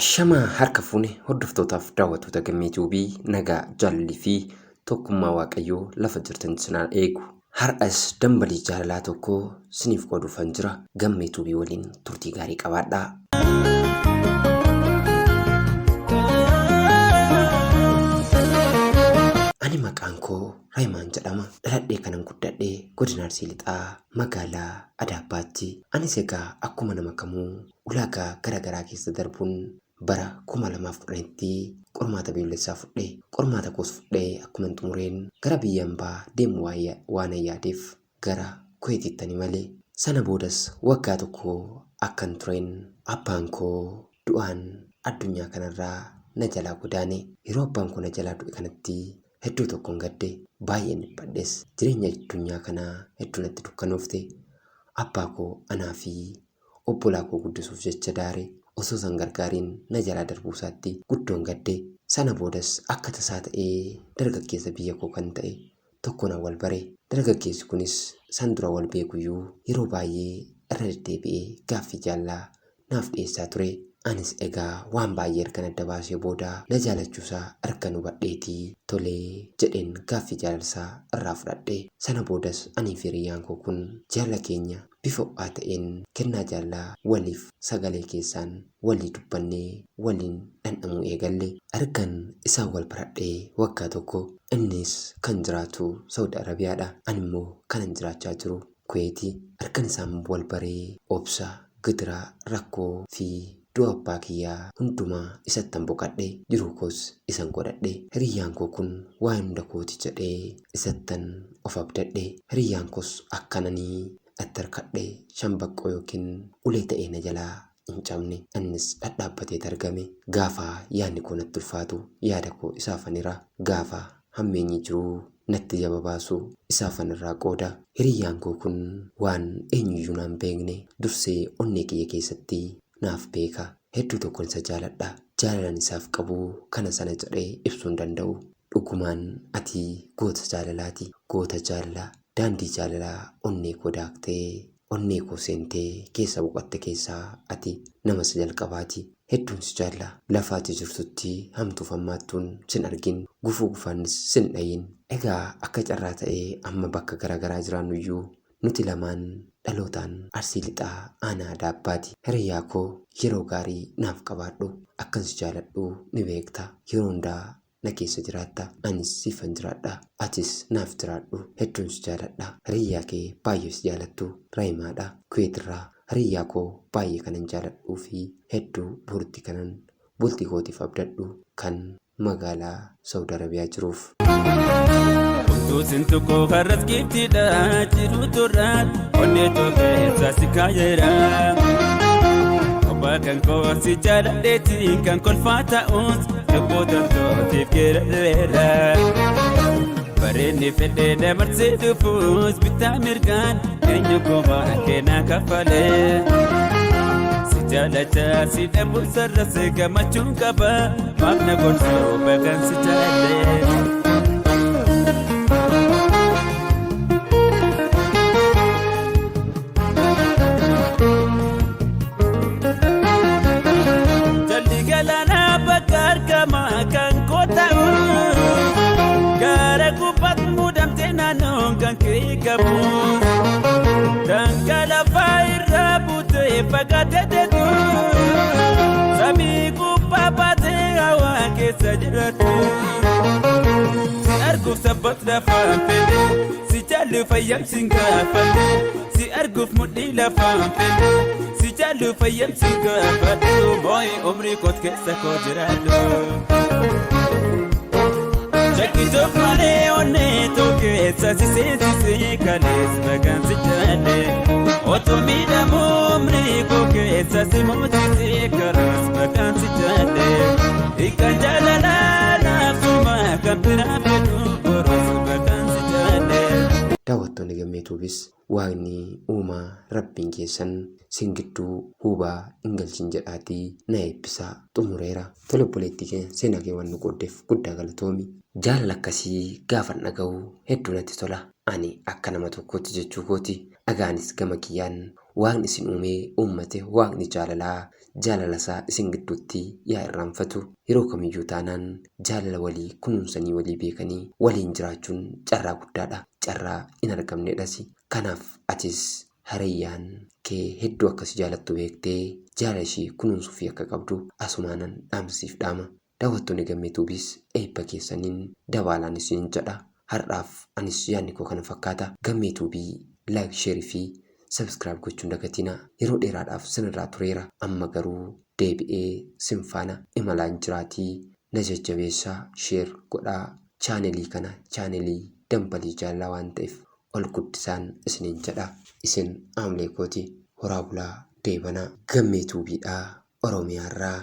Ashamaa harka fuune hordoftootaaf daawwattoota Gammee Tuubii nagaa jaalalli fi tokkummaa Waaqayyoo lafa jirtan sinaa eegu. Har'as dambalii jaalalaa tokko siniif qooduufan jira. Gammee Tuubii waliin turtii gaarii qabaadhaa. Ani maqaan koo Raayimaan jedhama. Dhaladhee kanan guddadhe godina Arsii Lixaa magaalaa Adaabbaatti. Anis egaa akkuma nama kamuu ulaagaa garaagaraa keessa darbuun bara 2010tti qormaata biyyoolessaa fudhe. Qormaata koos fudhee akkuman xumureen gara biyya hambaa deemuu waanan yaadeef gara Kuweetittani male. Sana boodas waggaa tokko akkan tureen abbaan koo du'aan addunyaa kanarraa na jalaa godaane. Yeroo abbaan koo na jalaa du'e kanatti hedduu tokkon gadde. Baay'een dhiphadhes. Jireenya addunyaa kanaa hedduu natti dukkanoofte. Abbaa koo anaa fi obbolaa koo guddisuuf jecha daare osoo isaan gargaariin na jalaa darbuu isaatti guddoon gadde. Sana boodas akka tasaa ta'ee dargaggeessa biyya koo kan ta'e tokkoon an wal bare. Dargaggeessi kunis san dura wal beekuyyuu yeroo baay'ee irra deddeebi'ee gaaffii jaalalaa naaf dhiyeessaa ture. Anis egaa waan baay'ee ergan adda baasee booda na jaalachuusaa ergan hubadheeti tole jedheen gaaffii jaalalsaa irraa fudhadhe. Sana boodas anii fi hiriyyaan koo kun jaalala keenya bifa ho'aa ta'een kennaa jaalalaa waliif sagalee keessaan walii dubbannee waliin dhandhamuu eegalle. Ergan isaan wal baradhee waggaa tokko. Innis kan jiraatu Saudi Arabiyaadha. Animmoo kanan jiraachaa jiru Kuweeti. Ergan isaan wal baree obsa, gidiraa, rakkoo fi du'a abbaa kiyyaa hundumaa isattan boqadhe. Jiruu koos isan godhadhe. Hiriyyaan koo kun waa'ee hunda kooti jedhee isattan of abdadhe. Hiriyyaan koos akkan ani itti hirkadhe shambaqqoo yookiin ulee ta'ee na jalaa hin cabne. Innis dhadhaabbateet argame. Gaafa yaadni koo natti ulfaatu yaada koo isaafan hira. Gaafa hammeenyi jiruu natti jaba baasu isaafan irraa qooda. Hiriyyaan koo kun waan eenyuyyuu naan beekne dursee onnee kiyya keessatti naaf beeka. Hedduu tokkon isa jaaladha. Jaalalan isaaf qabu kana sana jedhee ibsuu hin danda'u. Dhugumaan ati goota jaalalaati. Goota jaalalaa. Daandii jaalalaa onnee koo daaktee onnee koo seentee keessa boqotte keessaa ati nama isa jalqabaati. Hedduun si jaalla. Lafa ati jirtutti hamtuuf hammaattuun sin argin. Gufuu gufaannis sin dhayin. Egaa akka carraa ta'ee amma bakka garaagaraa jiraannuyyuu nuti lamaan dhalootaan Arsii Lixaa aanaa Adaabbaati. Hiriyaa koo yeroo gaarii naaf qabaadhu. Akkan si jaaladhu ni beekta. Yeroo hundaa na keessa jiraatta. Anis siifan jiraadha. Atis naaf jiraadhu. Hedduun si jaaladha. Hiriyyaa kee baay'ee si jaalattu Raayimaadha. Kuweet irraa. Hiriyyaa koo baay'ee kanan jaaladhuu fi hedduu boritti kanan bultii kootiif abdadhu kan magaalaa Saudi Arabiyaa jiruuf. Utuu sin tuquu har'as giiftiidha jiru turraan onnee too keessa si kaayeera. Kophaa kan koo si jaaladheeti kan kolfaa ta'us lubbuu toltootiif geerareera. Bareenni fedhee dabarsee dhufuus bittaa mirgaan eenyu kophaa keenaa kaffalee. Si jaalachaa si dhabuu sarrase gammachuun qaba maaf na gorsuu bagan si jaaladhee. Jalli galaanaa bakka argama kan koo ta'u gaara gubbaatti muudamtee naannoon kan kee qabu. Daangaa lafaa irraa buutee fagaatee deetu samii gubbaa baatee hawaa keessa jiraattu. Si arguuf sabbat lafaan fedhe si jaallu fayyamsiin gaafadhe si arguuf mudhii lafaan fedhe si jaallu fayyamsiin gaafadhu moo'i umrii koot keessa koo jiraadhu. Shakkituuf malee onnee too keessa si seensisee kalees bagaan si jaalle. Otoo miidhamuu umrii koo keessa si moosisee karaas bagaan si jaalle. Hiikaan jaalalaa naaf suma kan biraa fedhu boruus bagaan si jaalle. Daawwattoonni Gammee Tuubis Waaqni uumaa Rabbiin keessan sin gidduu huubaa hin galchin jedhaatii na eebbisaa. Xumureera. Tole obboleettii keenya seenaa kee waan nu qooddeef guddaa galatoomi. Jaalala akkasii gaafan dhaga'u hedduu natti tola. Ani akka nama tokkootti jechuu kooti. Dhaga'anis gama kiyyaan Waaqni isin uumee uummate waaqni jaalalaa jaalala isaa isin gidduutti yaa irraanfatu. Yeroo kamiyyuu taanaan jaalala walii kunuunsanii walii beekanii waliin jiraachuun carraa guddaadha. Carraa hin argamnedhas. Kanaaf atis hariyyaan kee hedduu akka si jaalattu beektee jaalala ishii kunuunsuufii akka qabdu asumaanan dhaamsa siif dhaama. Daawwattoonni Gammee Tuubiis eebba keessaniin dabaalaan isin jedha. Har'aaf anis yaadni koo kana fakkaata. Gammee Tuubii like, share fi subscribe gochuun dagatinaa. Yeroo dheeraadhaaf sinirraa tureera. Amma garuu deebi'ee sin faana imalaan jiraatii na jajjabeessaa share godhaa. Chaanelii kana chaanelii dambalii jaalalaa waan ta'eef ol guddisaan isiniin jedha. Isin aamlee kooti. Horaa bulaa deebanaa. Gammee Tuubiidhaa Oromiyaarraa.